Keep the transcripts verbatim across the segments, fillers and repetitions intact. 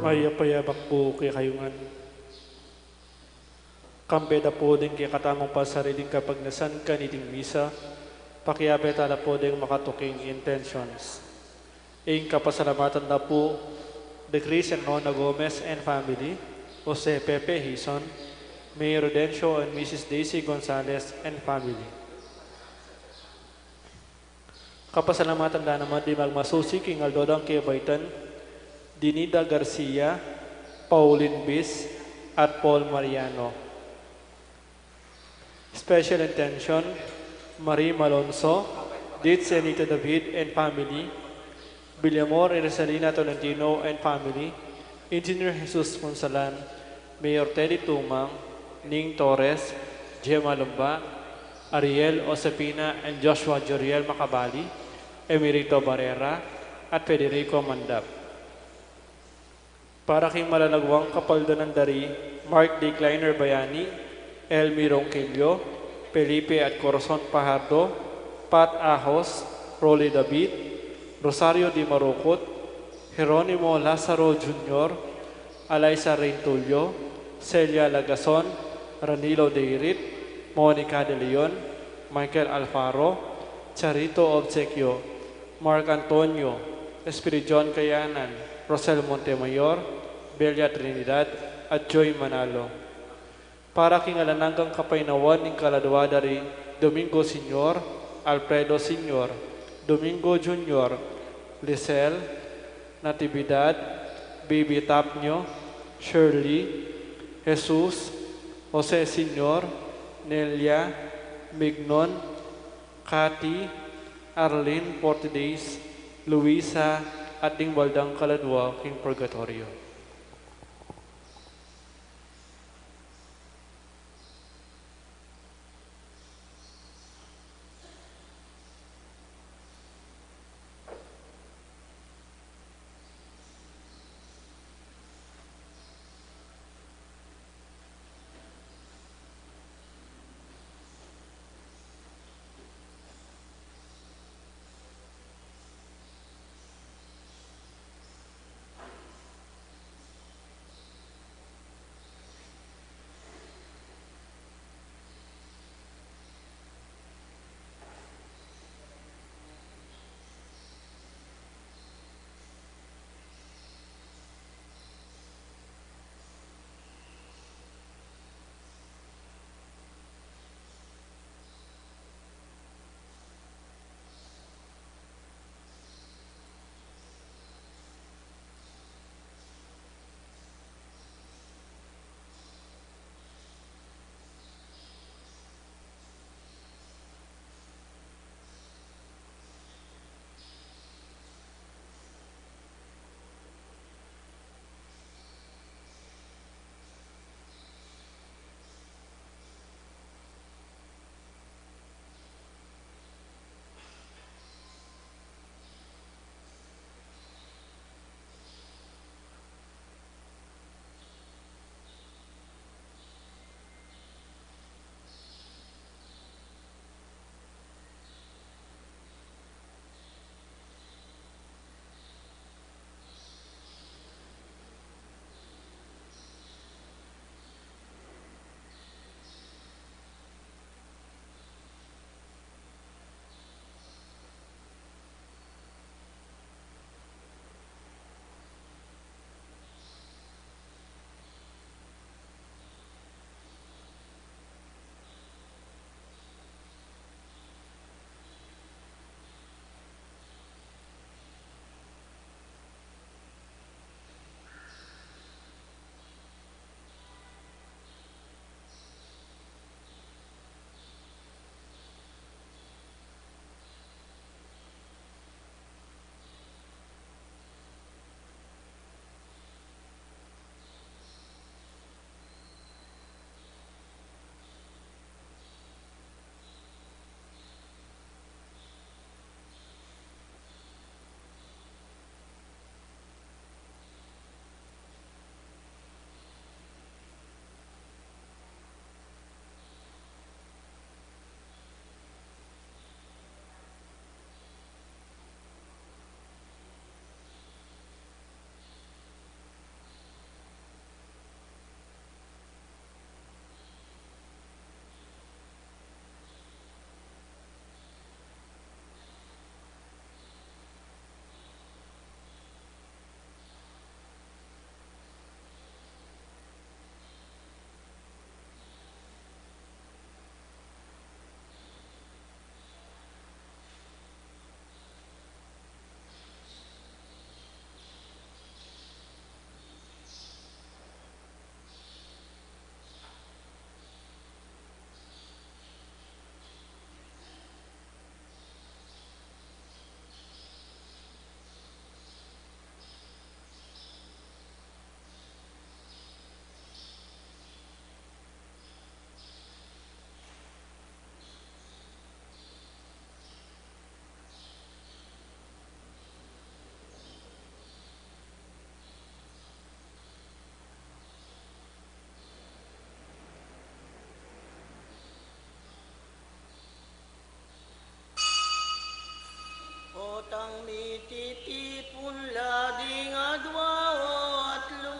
Mayap a abak pu kekayu ngan. Kambe da pu ding kekatamung pansariling kapagnasan kaniting misa, pakiabe tala pu ding makatuking intentions. Ing kapasalamatan da pu di Chris and Nona Gomez and family, Jose Pepe Hizon, Mayor Rodencio and Missus Daisy Gonzalez and family. Kapasalamatan da naman di magmasusi king aldo dang kebaitan, Dinida Garcia, Pauline Bis, at Paul Mariano. Special intention, Marie Malonzo, Dit Senita David and family, Villamor and Rosalina Tolentino and family, Engineer Jesus Punsalan, Mayor Teddy Tumang, Ning Torres, Gemma Lumba, Ariel Josefina and Joshua Joriel Macabali, Emerito Barrera, at Federico Mandap. Para king malalagwang kapaldanan da ri Mark D. Kleiner Bayani, Elmi Ronquillo, Felipe at Corazon Fajardo, Pat Ahos, Rolly David, Rosario Di Marucut, Jeronimo Lazaro Junior, Alaisa Reintulio, Celia Lagason, Ranilo Deirit, Monica De Leon, Michael Alfaro, Charito Obsequio, Mark Antonio, Espiridion Kayanan, Rosel Montemayor, Belia Trinidad, at Joy Manalo. Para king alang anggang kapaynawan ning kaladua da ri Domingo Senior, Alfredo Senior, Domingo Junior, Lisel, Natividad, Bibi Tapnio, Shirley, Jesus, Jose Senior, Nelia, Mignon, Cathy, Arlene Portides, Luisa, at ding baldang kaladua king purgatorio. Ititipun la ding adwa o atlu,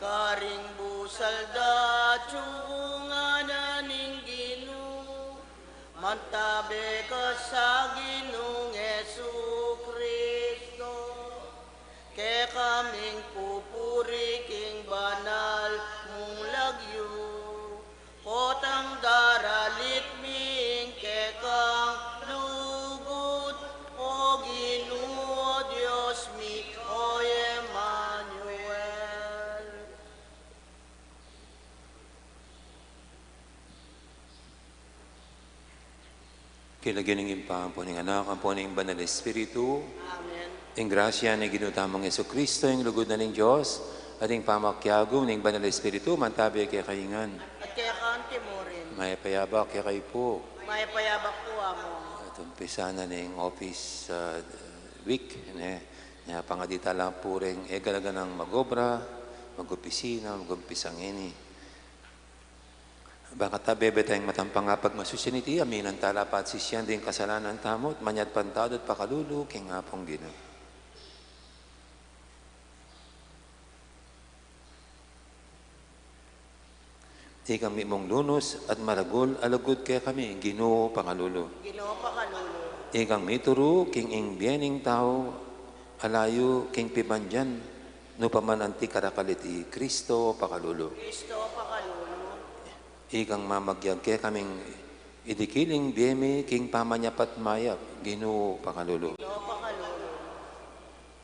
karing busal da, tiyungan na ning Ginu, mantabe ka sa Ginung Jesucristo, kekaming pupuri king banal mung lagyu, potang daralit mi ing kekang lugud, O Ginu, O Dios mi, O Emmanuel. King lagyu ning Ibpa, ampo ning Anak, ampo ning Banal Espiritu. Amen. Ing grasya ning Ginu tamung Jesucristo, ing lugud na ning Dios, at ing pamakiagum ning Banal Espiritu, mantabe kekayu ngan. At keka mu rin. Mayap a yabak kekayu pu. Mayap a yabak pu, Among. At umpisan na ning office, ah, week, ne? Nya pangadi tala pu reng e gana-ganang mag-obra, mag-opisina, mag-umpisa ngeni. Bang kata bebe tayang matampang apagmasusian iti, aminan tala pa at sisian ding kasalanan tamu, at manyad pantawad at pakalulu king Apung Ginu. Ikang mitmung lunus at maragul a lugud kekami, Ginu, pakalulu. Ginu, pakalulu. Ikang mituru king ing bie ning tau, alayu king pibandian, nu pa man anti karakal iti, Kristo, pakalulu. Kristo, pakalulu. Ikang mamagyag kekaming idikil ing bie mi king pamanyapat mayap, Ginu, pakalulu. Ginu, pakalulu.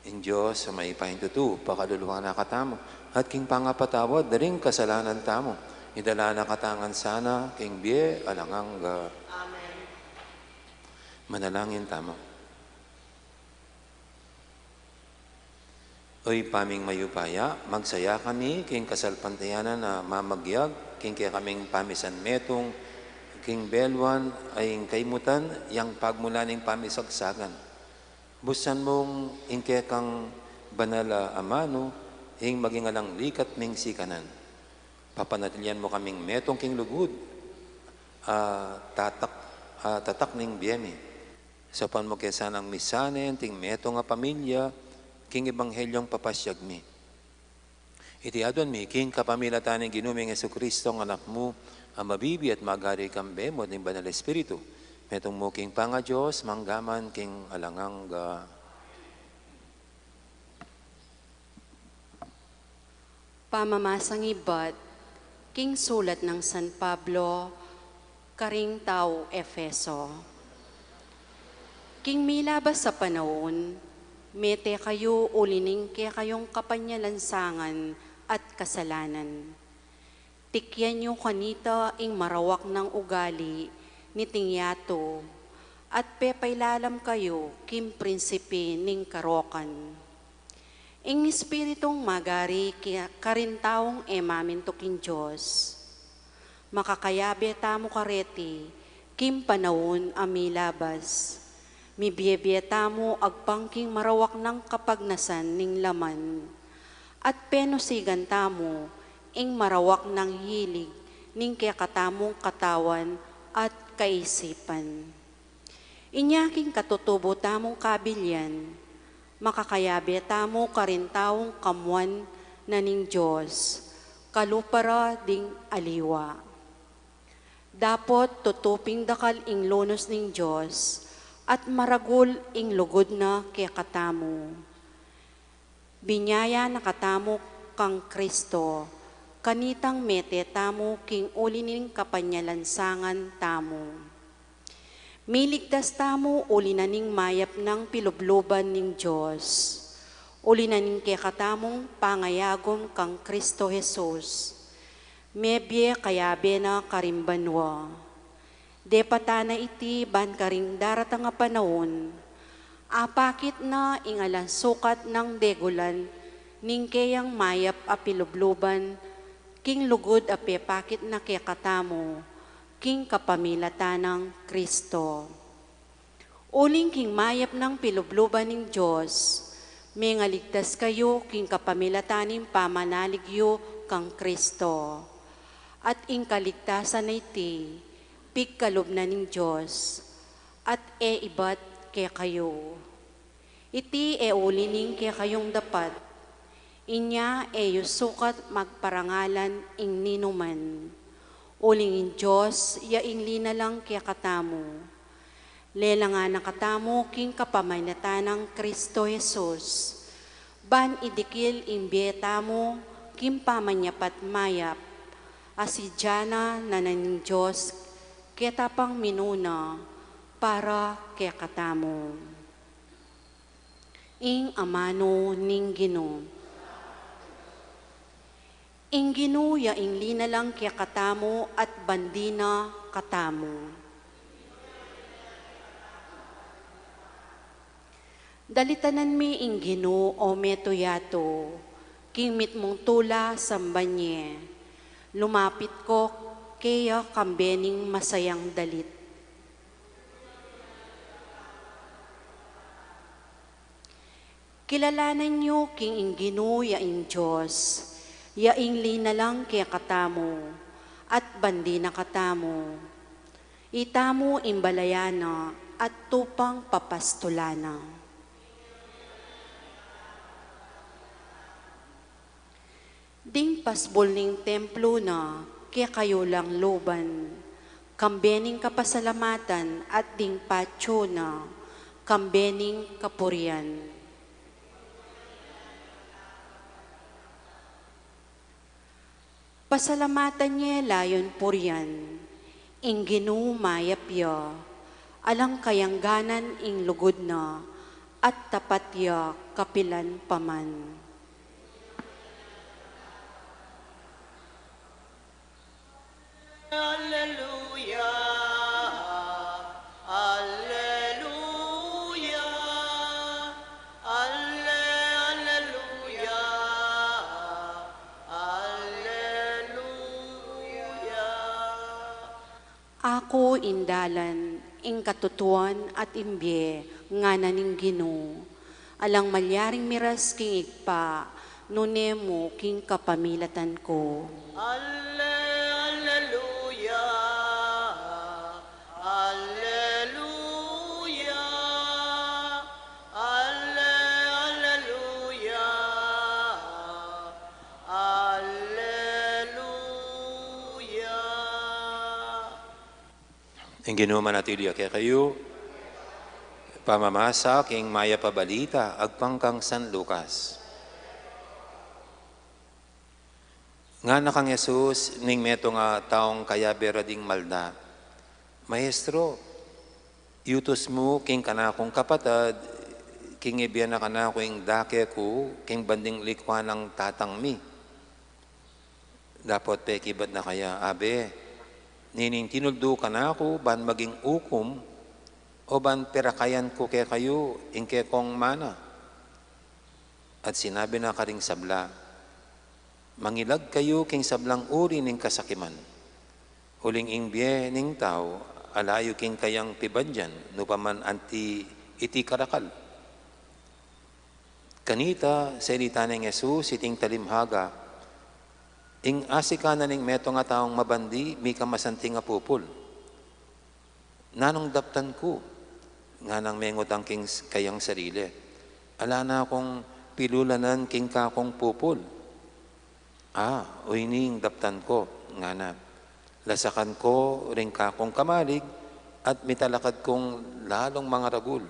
Ing Dios a mayupayang tutu, pakaluluan na katamu, at king pangapatawad da ring kasalanan tamu, idala na katamu ngan sana king bie alang angga. Amen. Manalangin tamu. O Ibpa ming mayupaya, magsaya kami king kasalpantayanan a mamagyag king kekaming pamisan metung king beluan a ing kaimutan yang pagmulan ning pamisagsagan. Busan mung ing kekang banal a amanu ing maging alang likat ming sikanan. Papanatilian mu kaming metung king lugud a tatak, a tatak ning bie mi. Saupan mu ke sanang misanen anting metung a pamilya king ebanghelyung papasiag mi. Iti aduan mi king kapamilatan ning Ginu ming Jesucristo, ing Anak mu, a mabibie at magari kambe mu at ning Banal Espiritu, metung mu king pangaDios, mangga man king alang angga. Pamamasang ibat king sulat nang San Pablo karing tau Efeso. King milabas a panaun, mete kayu uli ning kekayung kapanyalansangan at kasalanan. Tikyan yu kanita ing marawak nang ugali niting yatu, at pepailalam kayu king prinsipe ning karokan. Ing Espiritung magari ki-, karing taung e mamintu king Dios. Makakayabe tamu kareti king panaun a milabas. Mibiebie tamu agpang king marawak nang kapagnasan ning laman, at penusigan tamu ing marawak nang hilig ning kekatamung katawan at kaisipan. Inya king katutubu tamung kabilian, makakayabe tamu karing taung kamuan na ning Dios, kalupa ra ding aliwa. Dapot tutu pin dakal ing lunus ning Dios, at maragul ing lugud na kekatamu. Binie ya na katamu kang Kristo, kanitang mete tamu king uli ning kapanyalansangan tamu. Miligtas tamu uli na ning mayap nang pilubluban ning Dios, uli na ning kekatamung pangayagum kang Kristo Jesus. Mebie kayabe na karing banua. Depatan na iti ban karing daratang a panaun, apakit na ing alang sukat nang degulan ning keyang mayap a pilubluban king lugud a pepakit na kekatamu king kapamilatan nang Kristo. Uling king mayap nang pilubluban ning Dios, mengaligtas kayu king kapamilatan ning pamanalig yu kang Kristo. At ing kaligtasan a iti, pigkalub na ning Dios, at e ibat kekayu. Iti e uli ning kekayung dapat, inya e yu sukat magparangalan ing ninuman. Uling ing Dios ya ing linalang kekatamu. Lelangan na katamu king kapamilatan nang Kristo Jesus, ban idikil ing bie tamu king pamanyapat mayap, a sidyanan na ning Dios keta pang minuna para kekatamu. Ing amanu ning Ginu. Ing Ginu ya ing linalang kekatamu at bandi na katamu. Dalitanan mi ing Ginu, o metung yatu, king mitmung tula samban ye. Lumapit ko keya kambe ning masayang dalit. Kilalanan yu king ing Ginu ya ing Dios, ya ing linalang kekatamu, at bandi na katamu. Itamu ing balayan na at tupang papastulan na. Ding pasbul ning templu na kekayu lang luban, kambe ning kapasalamatan at ding patyu na kambe ning kapurian. Pasalamatan ye layun purian, ing Ginu mayap ya, alang kayangganan ing lugud na, at tapat ya kapilan pa man. Alleluia, alleluia, alle-, alleluia, alleluia. Aku ing dalan, ing katutuan, at ing bie, ngana ning Ginu. Alang malyaring miras king Ibpa, nune mu king kapamilatan ku. Alle-, alleluia, alleluia, alle-, alleluia, alleluia. Ing Ginu manatili ya kekayu. Pamamasa king Mayap a Balita agpang kang San Lucas. Ngana kang Jesus ning metung a taung kayabe ra ding malda, "Maestro, iutus mu king kanakung kapatad king ibie na kanaku ing dake ku king banding likwa nang tatang mi." Dapot pekibat na kaya, "Abe, nining tinuldu kanaku ban maging ukum, o ban perakayan ku kekayu ing kekong mana?" At sinabi na karing sabla, "Mangilag kayu king sablang uri ning kasakiman. Uling ing bie ning tau ala yu king kayang pibandian, nu pa man anti iti karakal." Kanita, selita neng Jesus iting talimhaga, "Ing asikan na ning metung a taung mabandi, mika masanting a pupul. Nanung daptan ku?" nganang mengutang king s-, kayang sarili. "Ala na kung pilulanan king kakung pupul." "A, o ini ing daptan ku," ngana. "Lasakan ku ring kakung kamalig at mitalakad kung lalung mangaragul.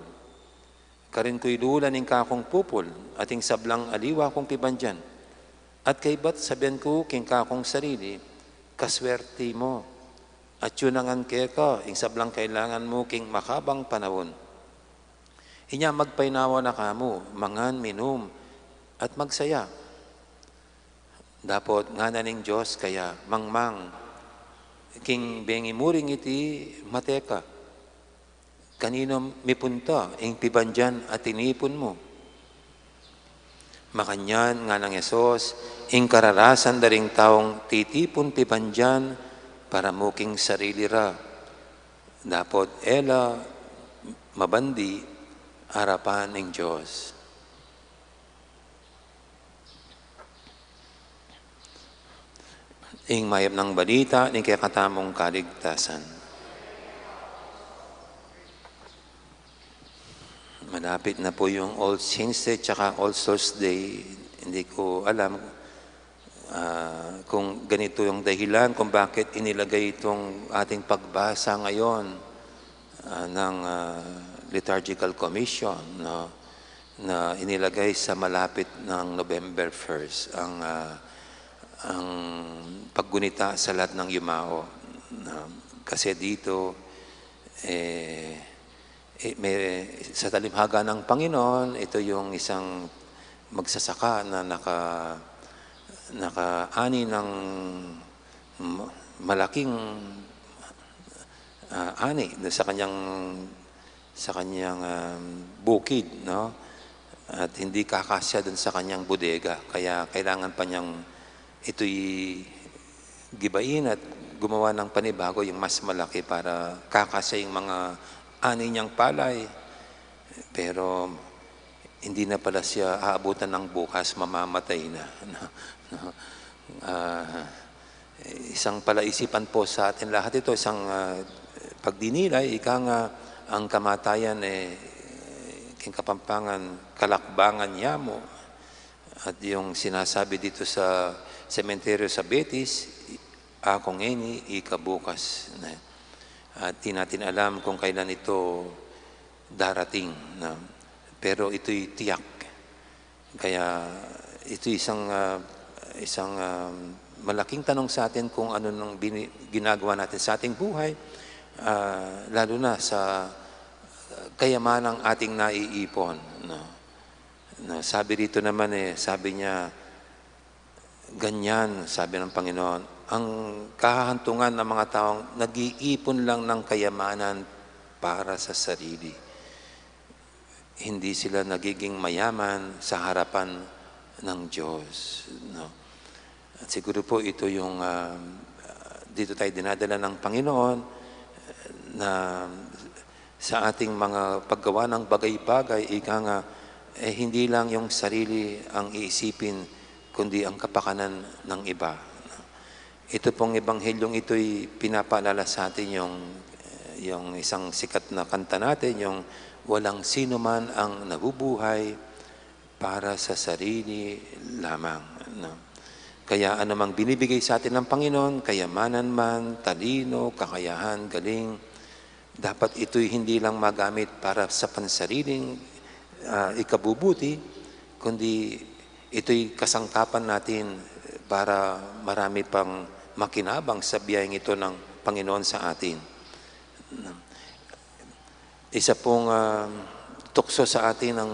Karin ku ilulan ing kakung pupul at ing sablang aliwa kung pibandian. At kaybat sabian ku king kakung sarili, 'Kaswerti mu, at yu na ngan keka ing sablang kailangan mu king makabang panaun. Inya magpainawa na kamu, mangan, minum, at magsaya.' Dapot ngana ning Dios kaya, 'Mangmang, king bengi mu ring iti, mate ka. Kaninu mipunta ing pibandian a tinipun mu?' Makanyan nganang Jesus, ing kararasan da ring taung titipun pibandian para mu king sarili ra. Dapot e la mabandi arapan ning Dios." Ing mayap nang balita ning kekatamung kaligtasan. Lapit na po yung All Saints Day tsaka All Souls Day. Hindi ko alam, ah, kung ganito yung dahilan kung bakit inilagay itong ating pagbasa ngayon, ah, ng, ah, Liturgical Commission, no? Na inilagay sa malapit ng November first ang, ah, ang paggunita sa lahat ng yumao. Na, kasi dito, eh, eh, may, sa talinghaga ng Panginoon, ito yung isang magsasaka na naka-, nakaani ng ma-, malaking, ah, ani dun sa kanyang, sa kanyang, um, bukid, no? At hindi kakasya dun sa kanyang bodega, kaya kailangan pa niyang ito'y gibain at gumawa ng panibago, yung mas malaki para kakasya yung mga ani niyang palay. Pero hindi na pala siya aabutan ng bukas, mamamatay na, no? No? Ah, isang palaisipan po sa atin lahat ito, isang, ah, pagdinilay, ika nga, ang kamatayan, eh, king Kapampangan, kalakbangan ya mu. At yung sinasabi dito sa sementeryo sa Betis, "Aku ngeni, ika bukas." At di natin alam kung kailan ito darating, no? Pero ito'y tiyak. Kaya ito isang, ah, isang, ah, malaking tanong sa atin kung ano nang bini-, ginagawa natin sa ating buhay, ah, lalo na sa, ah, kayamanang ating naiipon, no? Na sabi rito naman, eh, sabi niya, "Ganyan," sabi ng Panginoon, "ang kahahantungan ng mga taong nag-iipon lang ng kayamanan para sa sarili. Hindi sila nagiging mayaman sa harapan ng Diyos," no? At siguro po ito yung, ah, dito tayo dinadala ng Panginoon, na sa ating mga paggawa ng bagay-bagay, ika nga, eh, hindi lang yung sarili ang iisipin, kundi ang kapakanan ng iba. Ito pong ebanghelyong ito'y pinapaalala sa atin yung, yung isang sikat na kanta natin, yung, "Walang sino man ang nabubuhay para sa sarili lamang," no? Kaya anumang binibigay sa atin ng Panginoon, kayamanan man, talino, kakayahan, galing, dapat ito'y hindi lang magamit para sa pansariling, ah, ikabubuti, kundi ito'y kasangkapan natin para marami pang makinabang sa biyayang ito ng Panginoon sa atin. Isa pong, ah, tukso sa atin ang,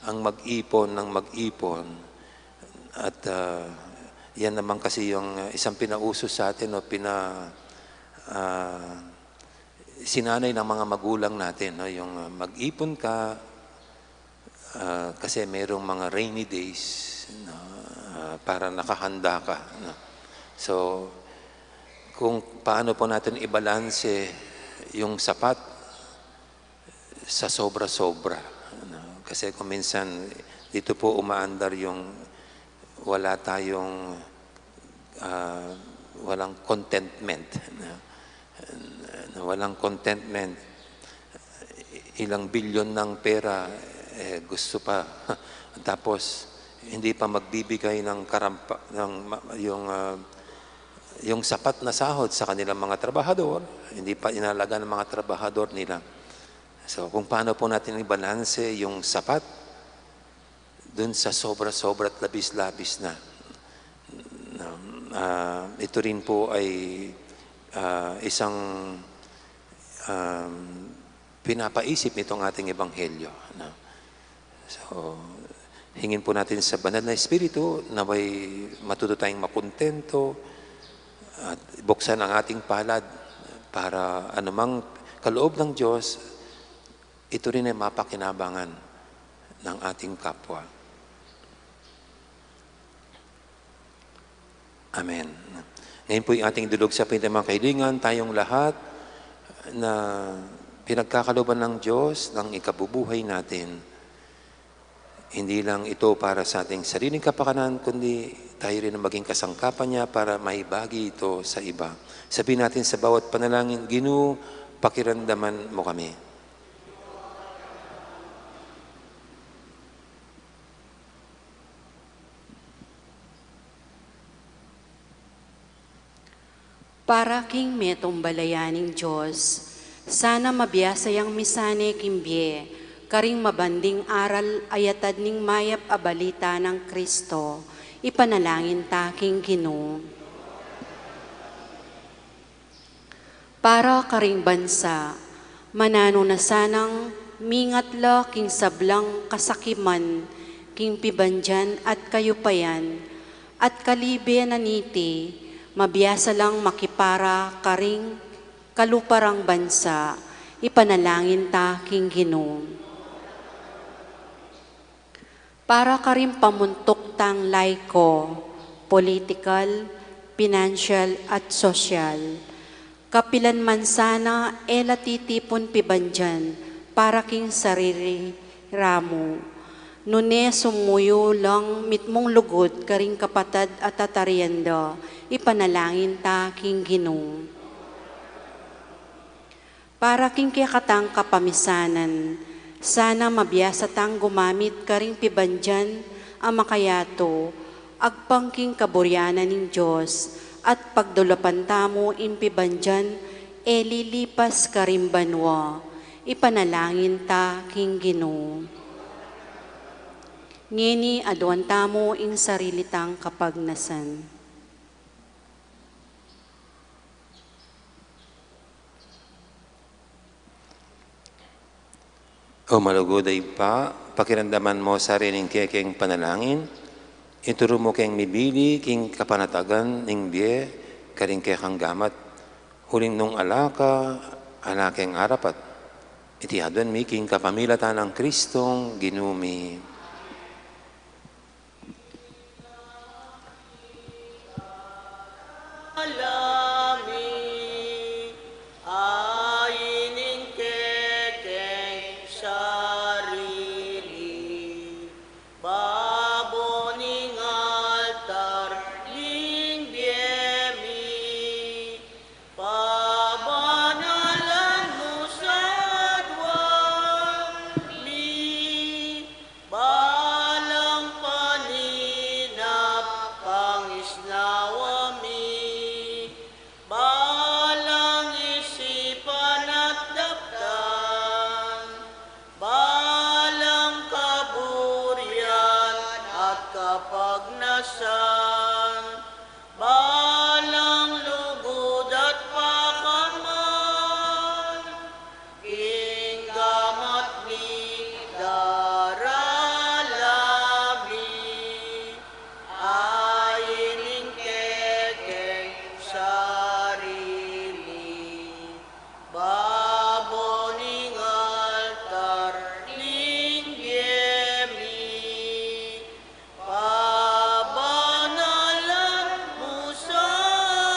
ang mag-ipon ng mag-ipon. At, ah, yan naman kasi yung, ah, isang pinauso sa atin, no, pina-, ah, sinanay ng mga magulang natin, no, yung, ah, mag-ipon ka, ah, kasi merong mga rainy days, no, ah, para nakahanda ka, no. So, kung paano po natin ibalanse yung sapat sa sobra-sobra, no? Kasi kung minsan, dito po umaandar yung wala tayong, ah, walang contentment, no? Na walang contentment. Ilang bilyon ng pera, eh, gusto pa. Tapos, hindi pa magbibigay ng karampa-, ng ma-, yung, ah, yung sapat na sahod sa kanilang mga trabahador, hindi pa inalaga ng mga trabahador nila. So, kung paano po natin ibalanse yung sapat dun sa sobra-sobra at labis-labis na. Na, ah, ito rin po ay, ah, isang, um, pinapaisip nitong ating ebanghelyo, no? So, hingin po natin sa Banal na Espiritu, naway matuto tayong makontento at buksan ang ating palad para anumang kaloob ng Diyos, ito rin ay mapakinabangan ng ating kapwa. Amen. Ngayon po yung ating dulog sa pinta, mga kaibigan, tayong lahat na pinagkakalooban ng Diyos ng ikabubuhay natin. Hindi lang ito para sa ating sariling kapakanan, kundi tayo rin ang maging kasangkapan niya para maibagi ito sa iba. Sabihin natin sa bawat panalangin, "Ginu, pakiramdaman mo kami." Para king metung balayan ning Dios, sana mabiasa yang misane king bie karing mabanding aral a yatad ning mayap a balita nang Kristo, ipanalangin ta king Ginu. Para karing bansa, mananu na sanang mingat la king sablang kasakiman king pibandian at kayupayan, at kalibe na niti, mabiasa lang makipara karing kalupa rang bansa, ipanalangin ta king Ginu. Para karing pamuntuk tang laiko, politikal, pinansyal, at sosyal, kapilan man sana e la titipun pibandian para king sarili ra mu. Nune sumuyu lang mitmung lugud karing kapatad a tatarian da, ipanalangin ta king Ginu. Para king kekatang kapamisanan, sana mabiasa tang gumamit karing pibandian a makayatu, agpang king kaburian na ning Dios, at pagdulapan tamu ing pibandian e lilipas karing banua, ipanalangin ta king Ginu. Ngeni aduan tamu ing sarili tang kapagnasan. O malugud a Ibpa, pakiramdaman mu sa rin ing kekeng panalangin, ituru mu keng mibili king kapanatagan ning bie karing kekang gamat, uling nung ala ka, ala keng arapat. Iti aduan mi king kapamilatan nang Kristong Ginu mi. Alami, ain ing kekeng sarili, babo ning altar ning bie mi, pabanalan mu sa aduan mi, balang paninap pangisnawa mi, balang isipan at daptan, balang kaburian at kapagnasan, balang lugud at pakamal, king gamat mi darala mi, ain ing kekeng sarili, babo ning altar ning bie mi, pabanalan mu sa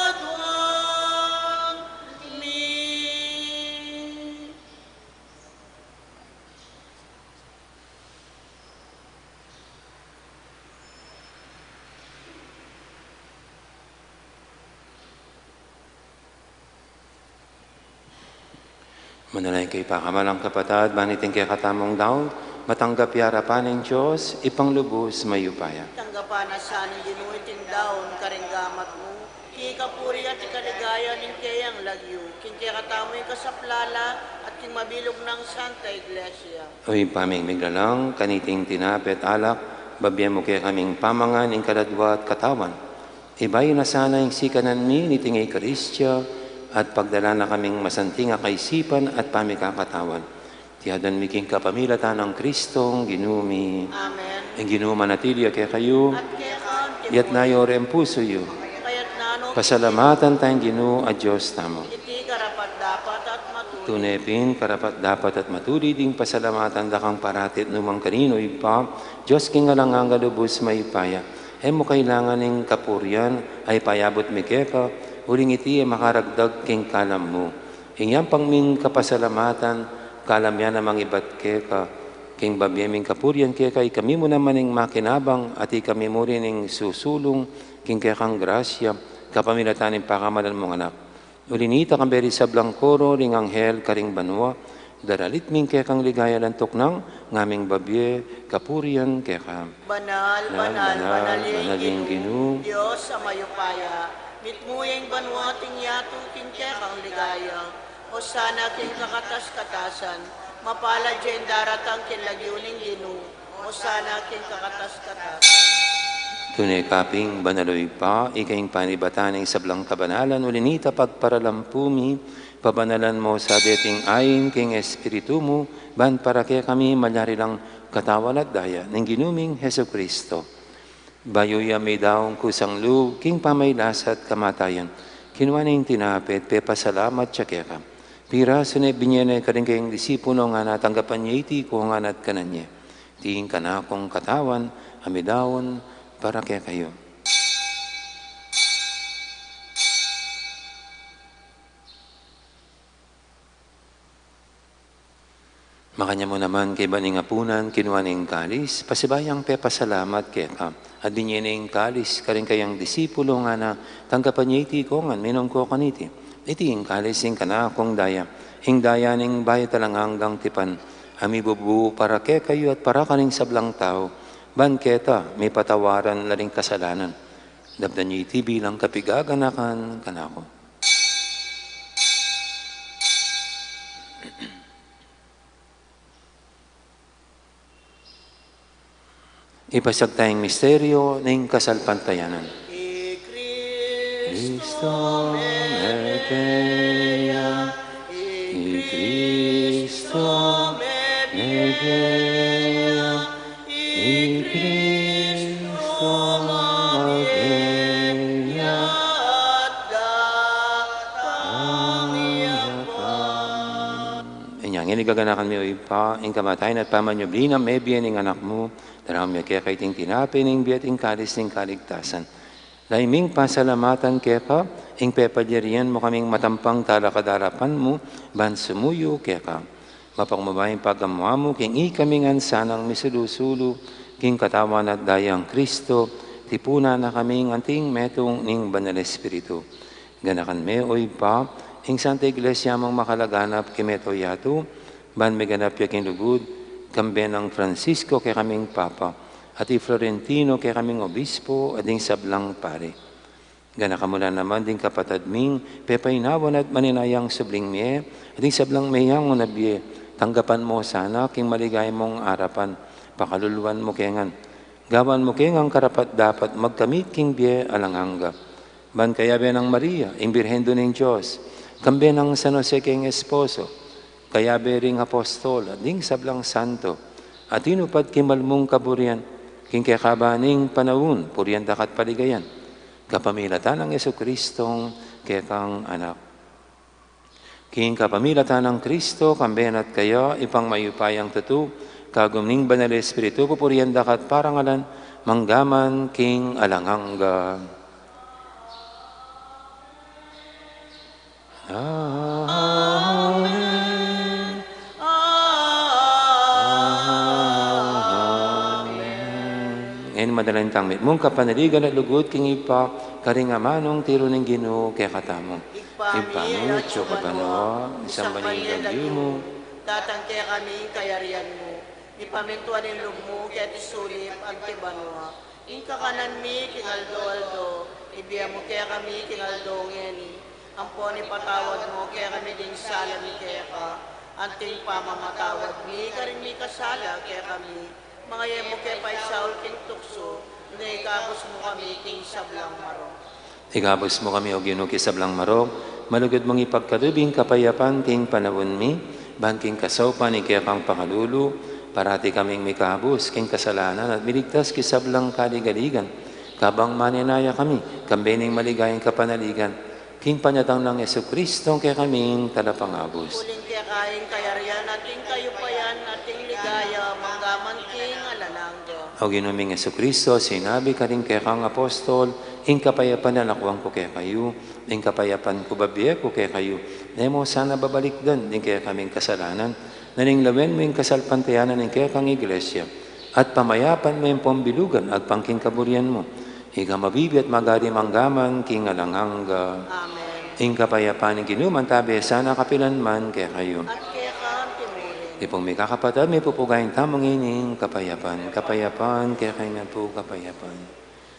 aduan mi. Manalangin kayu pakamalan kung kapatad, ban iting kekatamung daun matanggap ya arapan ning Dios, Ibpang lubus mayupaya. Tanggapan na sa ning Ginu iting daun karing gamat mu, king kapurian at king kaligayan ning keyang lagyu, king kekatamu ing kasaplalan at king mabilug nang Santa Iglesia. O Ibpa ming miglalang, kaniting tinape at alak, babie mu kekaming pamangan ing kaladua at katawan. Ibayu na sana ing sikanan mi niting Eukaristia, at pagdalan na kaming masanting a kaisipan at pamikakatawan. Iti aduan mi king kapamilatan nang Kristong Ginu mi. Amen. Ing Ginu manatili ya kekayu. At keka mu rin. Itas yu ring pusu yu. Itas mu rin. Pasalamatan taya ing Ginu a Dios tamu. Iti karapat-dapat at matulid. Tune pin karapat-dapat at matulid ing pasalamatan da kang parati at nu man karin, O Ibpa, Dios king alang angga, lubus mayupaya. E mu kailangan ing kapurian a ipayabut mi keka, uling iti e makaragdag king kalam mu. Ing yampang ming kapasalamatan, kalam ya namang ibat keka, king babie ming kapurian keka, ikami mu naman ing makinabang, at ikami mu rin ing susulung king kekang grasya, kapamilatan ning pakamalan mung Anak. Uli nita, kambe ring sablang koro ring anghel karing banua, daralit mi ing kekang ligaya alang tuknang, ngaming babie kapurian keka. Banal, banal, banal, banal ing Ginu, Dios a mayupaya. Mitmu ya ing banua at ing yatu king kekang ligaya. Osana king kakatas-katasan. Mapalad ya ing daratang king lagyu ning Ginu. Osana king kakatas-katasan. Tune ka pin banal, o Ibpa, ika ing panibatan ning sablang kabanalan, uli na nita pagparalampu mi, pabanalan mu sa deting ain king Espiritu mu, ban para kekami malyari lang katawan at daya ning Ginu ming Jesucristo. Bayu ya midaun kusang lub king pamagkasakit at kamatayan, kinua ne ing tinape at pepasalamat ya keka. Pirasu ne, binie ne karing kayang disipulo, ngana, tanggapan ye iti ikong ngan at kanan ye. Iti ing kanakung katawan, a midaun para kekayu. Makanyan mu naman kaybat ning apunan, kinua ne ing kalis, pasibayu yang pepasalamat keka, at binie ne ing kalis karing kayang disipulo, ngana, tanggapan ye iti ikong ngan, minum ko kaniti. Iti ing kalis ning kanakung daya, ing daya ning bayu at alang anggang tipan, a mibubu para kekayu at para karing sablang tau, ban keta mipatawaran la ring kasalanan. Daptan ye iti bilang kapigaganakan kanaku. Ipasiag taya ing misteryu ning kasalpantayanan. I Kristo mete ya, i Kristo mete ya, i Kristo mete ya, datang ya pa. Inya ngeni gaganakan mi, o Ibpa, ing kamatayan at pamanyubli nang mebie ning Anak mu, daraun mi keka iting tinape ning bie at ing kalis ning kaligtasan. Lalu ming pasalamatan keka ing pepalyarian mu kaming matampang talakad king arapan mu, ban sumuyu keka. Mapagmabie ing pagamu-amu king ikami ngan sanang misulu-sulu king katawan at dayang Kristo, tipunan na kaming anting metung ning Banal Espiritu. Ganakan me, o Ibpa, ing Santa Iglesia mung makalaganap king mabilug a yatu, ban miganap ya king lugud, kambe nang Francisco kekaming Papa, at i Florentino kekaming Obispo, at ding sablang pari. Ganakan mu la naman ding kapatad ming pepainawan at maninayang subling mie, at ding sablang meyangu na bie, tanggapan mu sana king maligaya mung arapan, pakaluluan mu ke ngan. Gawan mu ke ngan karapat-dapat magkamit king bie alang angga. Ban kayabe nang Maria, ing Birhen Indu ning Dios, kambe nang San Jose keng esposo, kayabe ring apostol, at ding sablang santo, a tinupad king mal mung kaburian, king kekaban ning panaun, purian da ka at paligayan, kapamilatan nang Jesucristong kekang Anak. King kapamilatan nang Kristo, kambe na at kaya, Ibpang mayupayang tutu, kagum ning Banal Espiritu, pupurian da ka at parangalan, mangga man king alang angga. Amen. Amen. Ngeni manalangin tang mitmung kapanaligan at lugud king Ibpa, karing amanung tiru ning Ginu kekatamu. Ibpa mi, atsu ka banua, misamban ya ing lagyu mu, datang kekami ing kayarian mu, mipamintuan ing lub mu keti sulip anti banua. Ing kakanan mi king aldo-aldo, ibie mu kekami king aldo ngeni. Ampon ipatawad mu kekami ding sala mi keka, anti ing pamamatawad mi karing mikasala kekami. Manga e mu ke paisaul king tuksu, nune ikabus mu kami king sablang marok. Ikabus mu kami, O Ginu, king sablang marok, malugud mung ipagkalub ing kapayapan king panaun mi, ban king kasaupan ning kekang pakalulu, parati kaming mikabus king kasalanan at miligtas king sablang kaligaligan, kabang manenaya kami kambe ning maligayang kapanaligan, king panyatang nang Jesucristo, kekaming Talapangabus. Uling keka ing kayarian, at ing kayupayan, at ing ligaya, mangga man king alang angga. O Ginu ming Jesucristo, sinabi ka karing kekang apostol, ing kapayapan lakuan ku kekayu, ing kapayapan ku babie ku kekayu, ne mu sana babalikdan ding kekaming kasalanan, nune lawen mu ing kasalpantayanan ning kekang Iglesia, at pamayapan me ampon bilugan agpang king kaburian mu. Ika mabibie at magari mangga man king alang angga. Amen. Ing kapayapan ning Ginu mantabe sana kapilan man kekayu. At keka mu rin. Ipung mi kakapatad, mipupugayan tamu ngening kapayapan. Kapayapan kekayu ngan pu, kapayapan.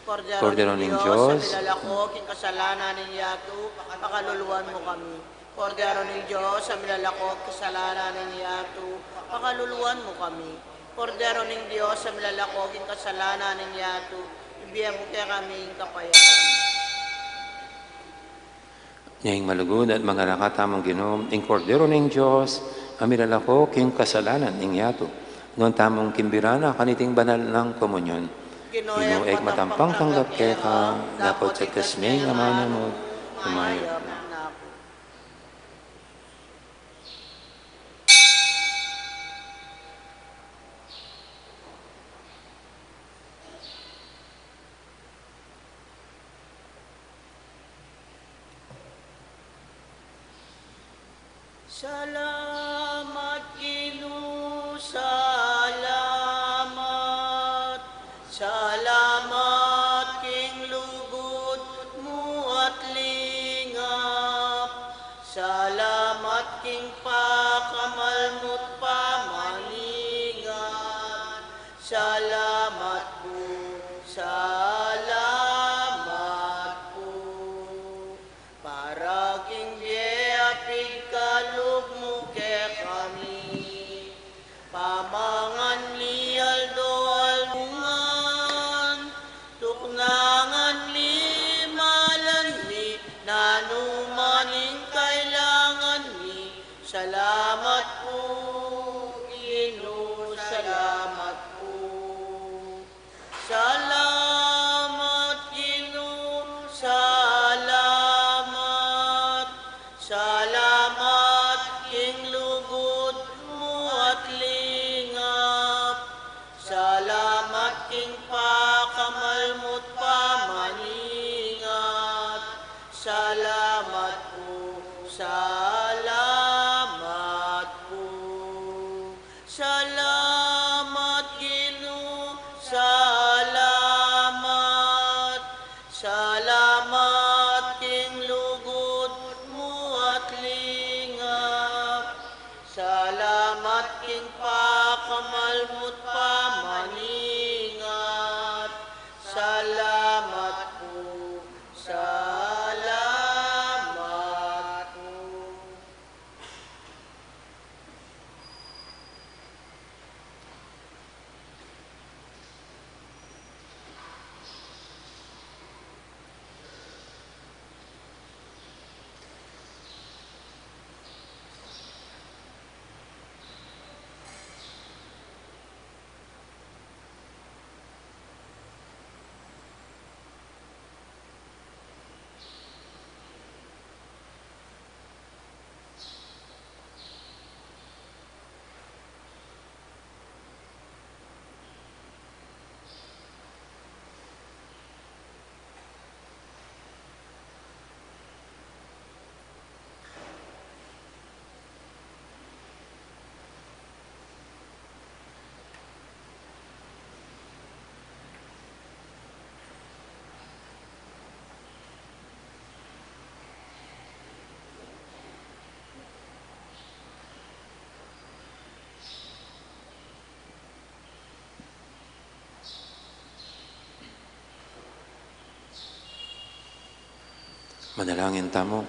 Kordero ning Dios, a milalako king kasalanan ning yatu, pakaluluan mu kami. Kordero ning Dios, a milalako king kasalanan ning yatu, pakaluluan mu kami. Kordero ning Dios, a milalako king kasalanan ning yatu, ibie mu kekami ing kapayapaan. Ing malugud at mangarakat tamung Ginu, ing Kordero ning Dios, a milalako king kasalanan ning yatu. Nuan tamung kimbira na kaniting banal nang komunyon. Ginu, e ku matampang tanggap keka, dapot king amanamud, umayap na ku. Salamat, Ginu, salamat. Salamat king lugud mu at lingap. Salamat king pakamal mu't pamaningat. Salamat pu, salamat pu. Para king bie a pigkalub mu kekami. Pamangan mi aldo-aldo ngan, tuknangan mi, malan mi, nanu man ing kailangan mi. Salamat pu, Ginu, salamat pu. Salamat, Ginu, salamat. Salamat king lugud mu at lingap. Salamat king pakamal mu't pamaningat. Salamat pu, salamat pu. Salamat, Ginu, salamat. Salamat king lugud mu at lingap. Salamat king pakamal mu't pamaningat. Salamat pu, salamat pu. Manalangin tamu.